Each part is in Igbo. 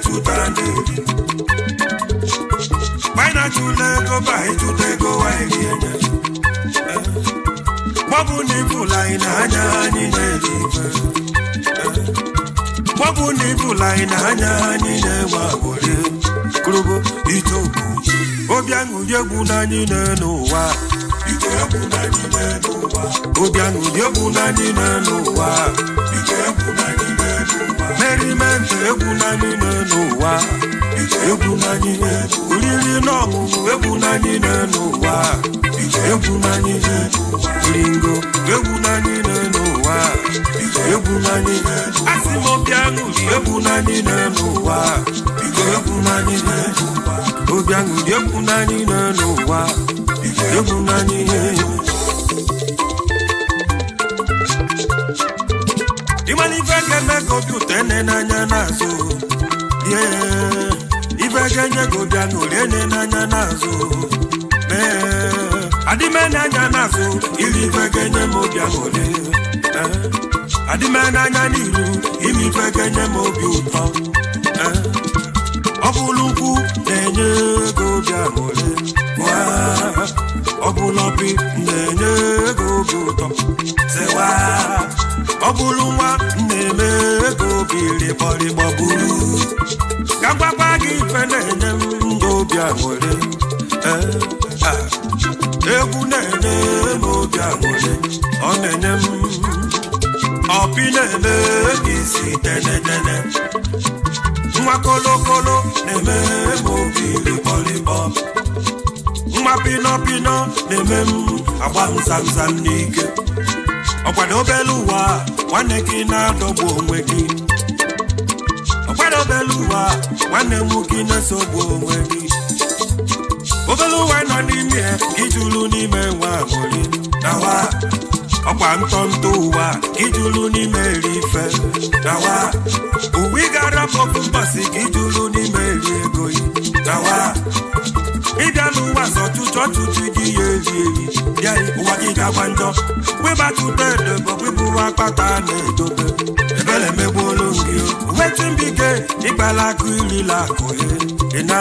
na-achụta na-eri. Anyị na-achụla ego ba ịchụta ego anyị rie nye. Gbọbụ na ibụla anyị na-anya anyị na-eri ife. Gbọbụ na ibụla anyị na-anya anyị na-enwe agbụrị. Kụrụbụ itobu. Obi aṅụrị egwu n'anyị na-enu ụwa. Ike egwu n'anyị n'elu ụwa. Obi aṅụrị egwu n'anyị na-enu ụwa. Ike egwu n'anyị n'elu ụwa. Merriment egwu n'anyị na-enu ụwa. Egwu n'anyị oriri na ọṅụṅụ egwu n'anyị na-enu ụwa. Egwu n'anyị ringo egwu n'anyị na-enu ụwa. Egwu n'anyị asị m obi aṅụrị egwu n'anyị na-enu ụwa. Egwu n'anyị obi aṅụrị egwu n'anyị na-enu ụwa. Egwu n'anyị. Ịmara ife ga-eme ka obi ụtọ ene n'anya n'azụ. Yeah. Ife ga-enye gị obi aṅụrị ene n'anya n'azụ. Mee. Adịme n'anya n'azụ iri ife ga-enye m obi aṅụrị. Eh. Adịme n'anya n'iru iri ife ga-enye m obi ụtọ. Eh. Ọ bụrụ ukwu na-enye ego obi aṅụrị. Waa. Ọ bụrụ ọpị na-enye ego obi ụtọ. Sewa. Ọ bụrụ nwa na-eme ego obi rịkpọrịkpọ buru. Ka gwakwa gị ife na-enye m ndụ obi aṅụrị. Eh, ah. Egwu na-enye m obi aṅụrị. Ọ na-enye m ọpị na-eme ka isi tenetene. Nwa kolokolo na-eme m obi rịkpọrịkpọ. Nwa pinọpinọ na-eme m agba nzanzan n'ike. Ọkwadobelu ụwa nwanne gị na-adọgbu onwe gị. Ọkwadobelu ụwa nwanne m gị na-esogbu onwe gị. Obelu ụwa nọ n'ime ya ka ijulu n'ime nwa aṅụrị na wa. Ọkwa ntọntọ ụwa ka ijulu n'ime eri ife na wa. Uwe ị ga-arapụ ofu mbọsị ka ijulu n'ime eri ego yi na wa. Ịbịa n'ụwa sọ chụchọ chụchụ gị ya eri eri bịa ụwa gị ga-agba njọ webatuta edobe webụrụ akpata na-edobe ebere megbuolu gị wetin bige ịkpala akụ irila akụ ị na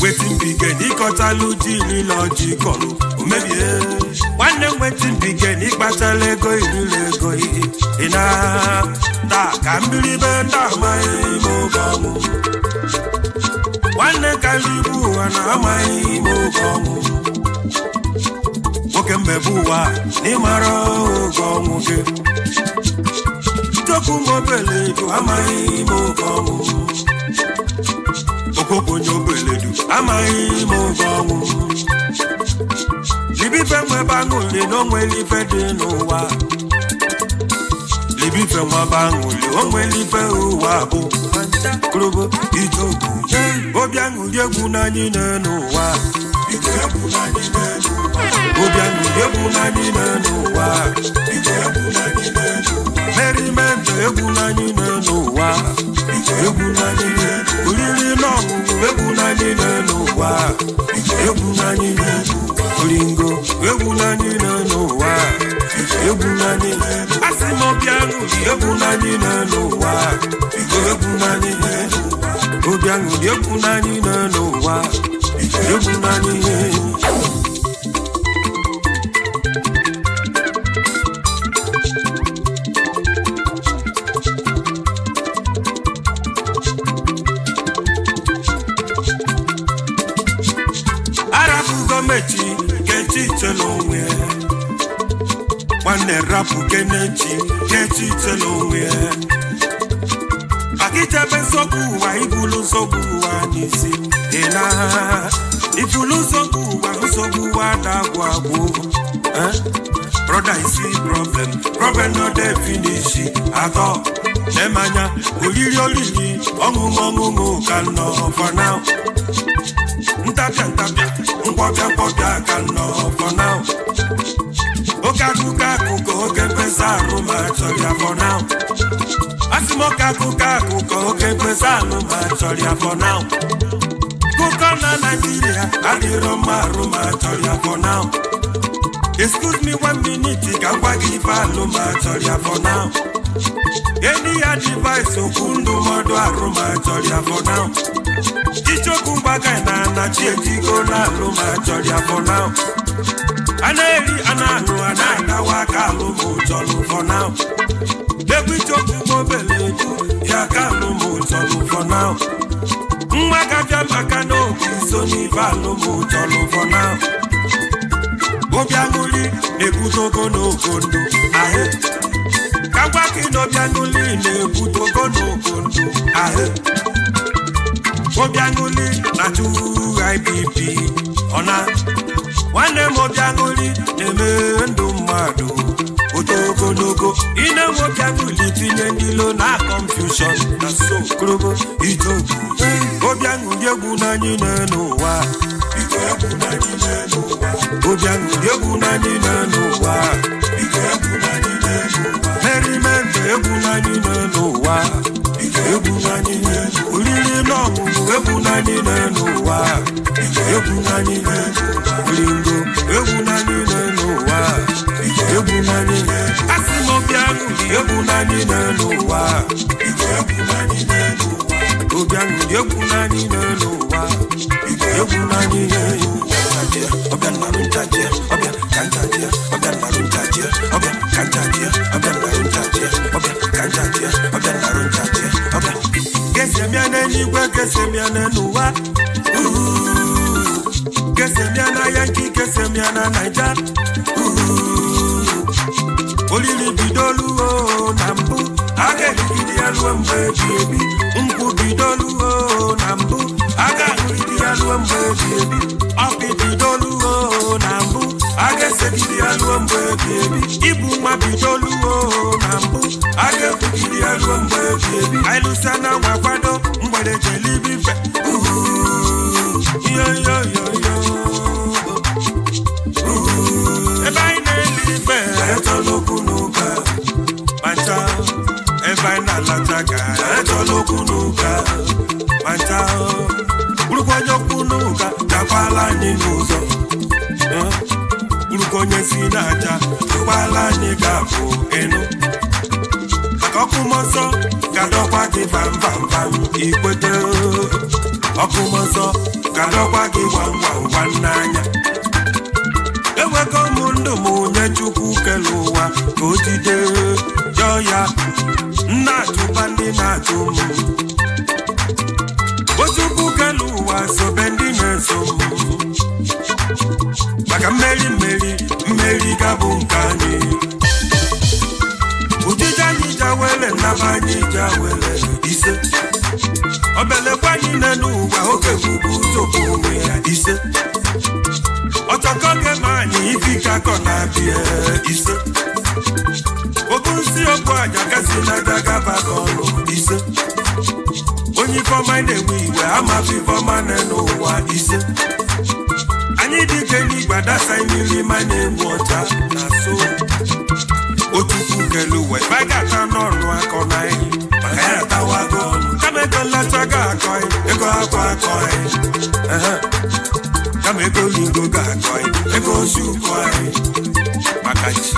wetin bige n'ịkọtalụ ji irila ọjị kọlụ omebie nwanne m wetin bige n'ịkpatala ego irila ego ị na taa ka mbiribe ndị amaghị ime oge ọnwụ nwanne karịa ibu ụwa na amaghị ime oge ọnwụ nwoke mmegbu ụwa na ịmara oge ọnwụ gị chokwu mobeledu amaghị ime oge ọnwụ okwokwu onye obeledu amaghị ime oge ọnwụ libife nwebe aṅụli na onwere ife dị n'ụwa libife nwebe aṅụli onwere ife ụwa bụ kụrụbụ ijoku obi aṅụli egwu n'anyị n'elu ụwa. Ike egwu n'anyị n'elu ụwa. Obi aṅụli egwu n'anyị n'elu ụwa. Ike egwu n'anyị n'elu ụwa. Merriment egwu n'anyị n'elu ụwa. Egwu n'anyị oriri na ọṅụṅụ egwu n'anyị n'elu ụwa. Egwu n'anyị oringo egwu n'anyị n'elu ụwa. Egwu n'anyị asị m obi aṅụli egwu n'anyị n'elu ụwa. Egwu n'anyị obi aṅụli egwu n'anyị n'elu ụwa. Egwu n'anyị. Arapụ gọọmenti kechi iche n'onwe ya. Nwanne rapụ kenechi kechi iche n'onwe ya. Maka ichebe nsogbu ụwa ibulu nsogbu ụwa n'isi ị na ibulu nsogbu ụwa nsogbu ụwa na-agwụ agwụ. Eh? Brother isi problem problem no dey finish atọ nemanya oriri oriri ọṅụṅụ ọṅụṅụ ka nọ for now. Ntapịa ntapịa nkwọpịa nkwọpịa ka nọ for now. Oke akụkọ akụkọ oke mkpesa arụ ma chọrọ ya for now. Asị m oke akụkọ akụkọ oke mkpesa arụ ma chọrọ ya for now. Kụkọ na Naịjirịa adịrọ mma arụ ma chọrọ ya for now. Excuse me one minute ka m gwa gị ife alụ ma chọrọ ya for now. Any advice, okwu ndụmọdụ arụmachọrọ ya for now. Ichokwu mgbaga na anachi ejigo na alụmachọrọ ya for now. A na-eri, a na-aṅụ, a na-agawa aka alụmụchọrọ for now. Egwu ichokwu mobele eju ya ka alụmụchọrọ for now. Nwa gabịa maka na obi so n'ife alụmụchọrọ for now. Obi aṅụli na-ebute ogologo ndụ ahụ. Ka gwa gị na obi aṅụli na-ebute ogologo ndụ ahụ. Obi aṅụli na-achụ IBP ọna. Nwanne m, obi aṅụli na-eme ndụ mmadụ oto ogologo. Ị na-enwe obi aṅụli, tinye ndị ilo na confusion na so korobo ijobu. Obi aṅụli egwu n'anyị n'ụwa. Biko egwu n'anyị n'ụwa. Obi aṅụli egwu n'anyị n'ụwa. Biko egwu n'anyị n'ụwa. Merriment egwu n'anyị n'ụwa. Biko egwu n'anyị, oriri na ọṅụṅụ egwu n'anyị n'ụwa. Egwu n'anyị, olingo egwu n'anyị n'ụwa. Egwu n'anyị, asị m, obi aṅụli egwu n'anyị n'ụwa. Biko egwu n'anyị n'ụwa. Obi aṅụli egwu n'anyị n'ụwa. Egwu n'anyị. Ọbịa nnarụ nchaji, ọbịa ka nchaji, ọbịa nnarụ nchaji, ọbịa ka nchaji, ọbịa nnarụ nchaji, ọbịa ka nchaji, ọbịa nnarụ nchaji, ọbịa kesemịa n'eluigwe, kesemịa n'ụwa, kesemịa na Yankee, kesemịa na Naija. Olili bidoluo na mbụ, a ga-erigide ya ruo mgbe ebi ebi. Nkwụ bidoluo na mbụ, a ga-aṅụrịde ya ruo mgbe ebi ebi. Ọkụ bidoluo na mbụ, a ga-esegide ya ruo mgbe ebi ebi. Ibu nwa bidoluo na mbụ, a ga-ekwugide ya ruo mgbe ebi ebi. Anyị lụsa na nwa kwado mgbede jelibe ife. Yo yo yo yo, ebe anyị na-eli ife echọla okwu n'ụka mancha. Ebe anyị na-alacha ka echọla okwu n'ụka mancha. Bụrụkwa onye okwu n'ụka gakwala anyị n'ụzọ. Bụrụkwa onye si n'aja tụkwala anyị ga-abụ ịnụ maka ọkụ mmụọ nsọ ga-adọkwa gị vam vam vam ikwete. Ọkụ mmụọ nsọ ga-adọkwa gị gwam gwam gwam n'anya. Ewego m ndụ m nye Chukwu kere ụwa ka o jide yọọ ya. Nna, achụba ndị na-achụ m. O Chukwu kere ụwa, sobe ndị na-eso m maka mmeri, mmeri, mmeri ga-abụ nke anyị. Ojije anyị ja wele, nnaba anyị ja wele ise. Obelekwa anyị nne n'ụwa oge bụbu ụzọ onwe ya ise. Ọtọkọ gema anyị ifika kọ na-abịa ise. Obu nsi okwu aja kasị na gagaba ọnụ ise. Onye ifeọma na-ewe iwe amafe ifeọma na n'ụwa ise. Anyị dike n'igwe adasa mmiri ma na-enwe ọcha na so. Otukwu kelu ụwa ebe anyị ga-ata n'ọnụ akọ na anyị maka ya atawago ọnụ. Kama ego nlacha ga-akọ anyị, ego akwa akọ anyị. Ehe. Kama ego lingo ga-akọ anyị, ego osi ụkọ anyị maka chi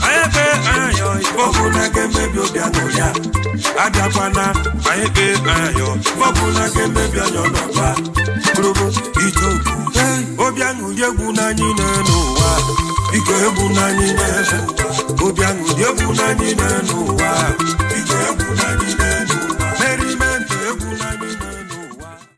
anyị kpee ayọ. Ọbụla ga-emebi obi aṅụrị a abịakwana. Anyị kpee ayọ, ọbụla ga-emebi anya ọnọdụ a kụrụbụ ijoku. Obi aṅụrị egwu n'anyị n'ụwa. Biko egwu n'anyị n'ụwa. Obi aṅụrị egwu n'anyị n'ụwa. Biko egwu n'anyị.